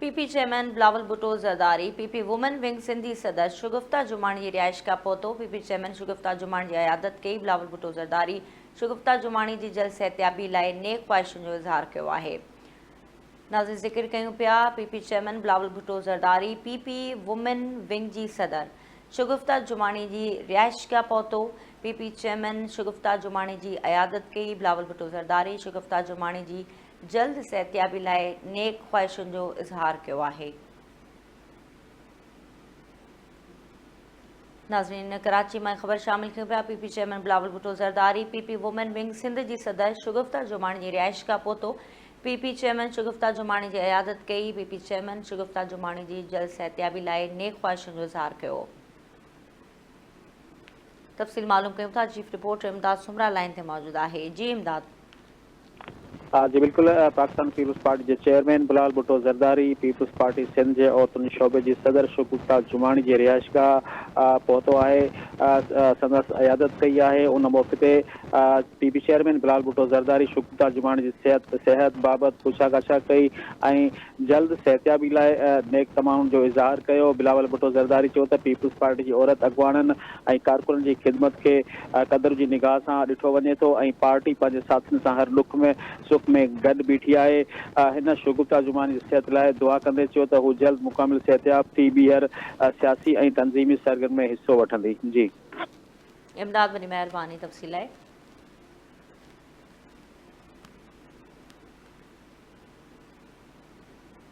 P P chairman Bilawal Bhutto Zardari P P women wing Sindhi صدر شگفته جماڻي جي رهائشگاهه پهتو، P P chairman Shagufta Jamani جي عيادت ڪئي، بلاول ڀٽو زرداري شگفته جماڻي جي جلد صحتيابي لاء نيڪ خواهشن جو اظهار ڪيو آهي. ناظرين ذڪر ڪيون پيا P P chairman Bilawal Bhutto Zardari P P women wing جي صدر شگفته جماڻي جي رهائشگاهه پهتو، P P chairman Shagufta Jamani جي عيادت ڪئي، بلاول ڀٽو زرداري شگفته جماڻي جي جلد صحتيابي لاء نيڪ خواهشن جو اظهار ڪيو آهي. ناظرين ڪراچي مان خبر شامل ڪيون پيا P P chairman Bilawal Bhutto Zardari P P women wing Sindh جي صدر شگفته جماڻي جي رهائشگاهه پهتو P P chairman Shagufta Jamani جي عيادت ڪئي P P chairman Shagufta Jamani جي جلد صحتيابي لاء نيڪ خواهشن جو اظهار ڪيو. تفصيل معلوم ڪيون ٿا chief reporter Imdad Soomra line تي موجود آهي جي امداد. ها جي بلڪل پاڪستان پيپلز پارٽي جي chairman Bilawal Bhutto Zardari peoples party Sindh جي عورتن شعبي جي صدر شگفته جماڻي جي رهائشگاهه پهتو آهي سندس عيادت ڪئي آهي ان موقعي تي P P chairman Bilawal Bhutto Zardari Shagufta Jamani جي صحت صحت بابت پڇا ڳاڇا ڪئي ۽ جلد صحتيابي لاء نيڪ تمنائن جو اظهار ڪيو. بلاول ڀٽو زرداري چيو ته پيپلز پارٽي جي عورت اڳواڻن ۽ ڪارڪنن جي خدمت کي قدر جي نگاهه سان ڏٺو وڃي ٿو ۽ پارٽي پنهنجي ساٿين سان هر ڏک ۾ سک ۾ گڏ بيٺي آهي. هن شگفته جماني جي صحت لاء دعا ڪندي چيو ته هو جلد مڪمل صحتياب ٿي ٻيهر سياسي ۽ تنظيمي سرگرمين ۾ حصو وٺندي. جي. امداد وڏي مهرباني تفصيل لاء.